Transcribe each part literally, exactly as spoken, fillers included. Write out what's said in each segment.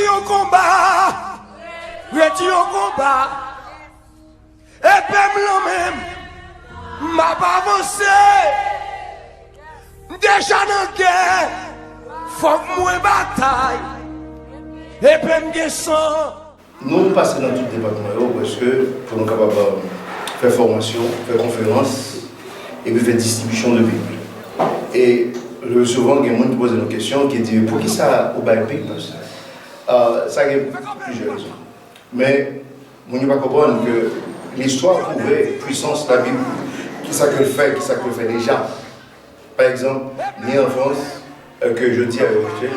Yon konba, redi yon konba. Epe m lan men m, m ap avanse. M deja nan gè, fòk mwen batay. Epe m gen san. Nou pase nan tout depatman yo, prèske, pou nou kapab, euh, fè fòmasyon, fè konferans, epi fè distribisyon de Bib. E le souvan, gen moun ki poze nou kesyon, ki di, "Poukisa ou bay Bib?" Euh, sa gen plizyè rezon. Men, moun yo pa konprann ke listwa pwouve pwisans Labib, kisa ke l fè, kisa ke l fè deja. Pa egzanp, ni an Frans, euh, ke jodi a yo rete,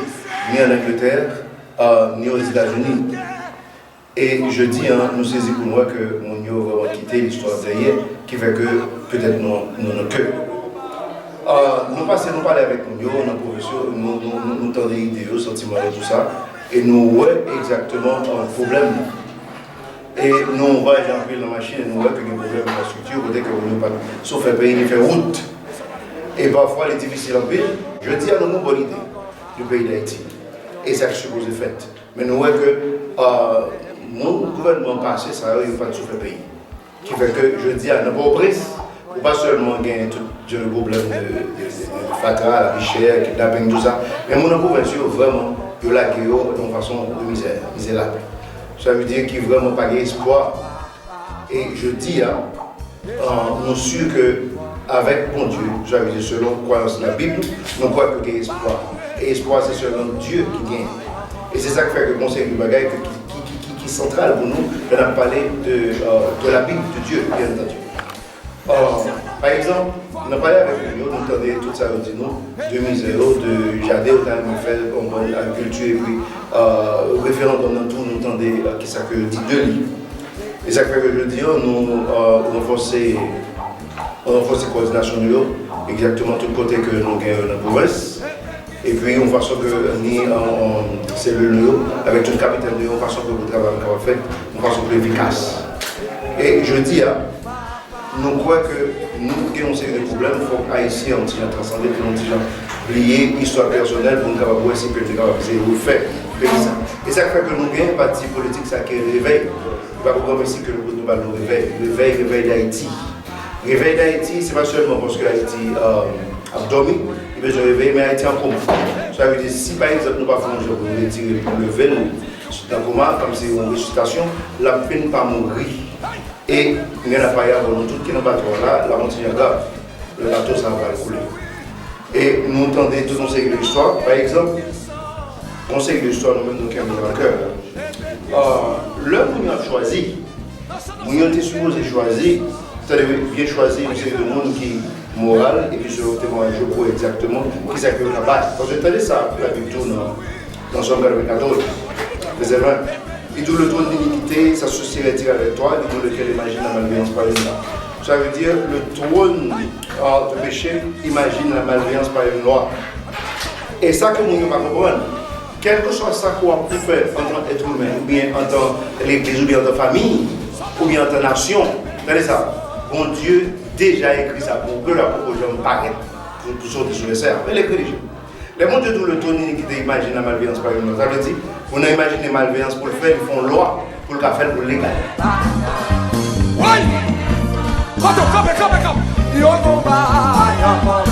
ni an Angletè, euh, ni Ozetazini. E jodi a, nou sezi pou nou wè ke moun yo vrèman kite listwa dèyè, ki fè ke petèt nou, nou nan kè. Euh, nou pase, nou pale avèk moun yo, nan pwovens yo, nou, nou, nou, nou tande ide yo, santiman yo, tou sa, e nou wè egzakteman, euh, pwoblèm nan. E nou vwayaje anpil nan machin, e nou wè ke gen pwoblèm enfrastrikti, kote ke moun yo pa t, si w fè peyi, li fè wout. E pafwa, li difisil anpil. Jodi a, nou gen yon bòn ide de peyi Dayiti. E sa ki sipoze fèt. Men nou wè ke, euh, moun gouvènman pase sa yo, yo pa t sou fè peyi. Ki fè ke jodi a, nan Pòtoprens, ou pa sèlman gen tout jan de pwoblèm de, de, de, de fatra, lavi chè, kidnaping, tou sa. Men moun nan pwovens yo, vrèman, yo lage yo nan yon fason de mizè, mizerab. Sa vle di ki vrèman pa gen espwa. E jodi a, euh, nou si ke avèk Bondye, sa vle di selon kwayans Labib, nou kwè ke gen espwa. E espwa se sèlman Dye ki gen. E se sa k fè ke gon seri de bagay ke, ki, ki, ki, ki, ki santral pou nou lè n ap pale de, euh, de Labib, de Dye, byen antandi. Euh, pa egzanp, nan pale avèk moun yo, nou tande tout sa yo di nou, de mizè yo, de jaden yo ta renmen fè, yon bòn agrikilti, epi, euh, referandòm nan tou, nou tande, euh, kisa ke yo di de li. E sa k fè ke jodi a, nou, euh, ranfòse, ranfòse kòdinasyon nou yo, egzakteman tout kote ke nou gen yo nan pwovens. Epi, yon fason ke ni, euh, euh, selil nou yo, avèk tout kapitèn nou yo, yon fason ke pou travay la kapab fèt, yon fason pou l efikas. E jodi a, nou kwè ke nou gen yon seri de pwoblèm, fòk Ayisyen yon ti jan transande, pou yon ti jan bliye istwa pèsonèl, pou nou kapab wè si ke nou kapab eseye refè peyi sa. E sa k fè ke nou gen pati politik sa ki Revèy. Nou pa konprann si ke nou, nou ba nou Revèy. Revèy, Revèy Dayiti. Revèy Dayiti, se pa sèlman paske Ayiti, euh, ap dòmi, li bezwen reveye, men Ayiti an koma. Sa vle di, si pa egzanp nou pa fè yon jan pou nou retire l, pou leve l nan koma, kòmsi yon resisitasyon, l ap fin pa mouri. E gen apayè avè nou tout ki nan bato a la, l ap yon ti jan grav. Lè bato sa a pral koule. E nou tande tout yon seri de istwa. Pa egzanp, yon seri de istwa nou menm nou kenbe nan kè. Ah, lè moun yo ap chwazi, moun yo te sipoze chwazi, tande byen, chwazi yon seri de moun ki moral, epi selon temwayaj yo pou wè egzakteman kisa ke yo ka bay. Paske tande sa Labib di w nan, nan Sòm katrevenkatòz, vèsè ven. Il dit, le trône d'iniquité s'associerait-il avec toi, et lequel imagine la malveillance par une loi. Sa vle di, le trône, euh, de péché imagine la malveillance par une loi. E sa ke moun yo pa konprann, kèlkeswa sa ke w ap pou fè antan èt imen, oubyen antan legliz, oubyen antan fanmi, oubyen antan nasyon, tande sa, Bondye deja ekri sa pou ou, ke l ap poko janm parèt pou, pou sote sou lèsè a. Men l ekri deja. Lè Bondye di w le trône d'iniquité imagine la malveillance par une loi, sa vle di, moun nan imajine malveyans pou l fè, li fè yon lwa pou l ka fè l, pou l legal. Woy! Kote w kanpe, kanpe, kanpe! Yon konba, yon konba.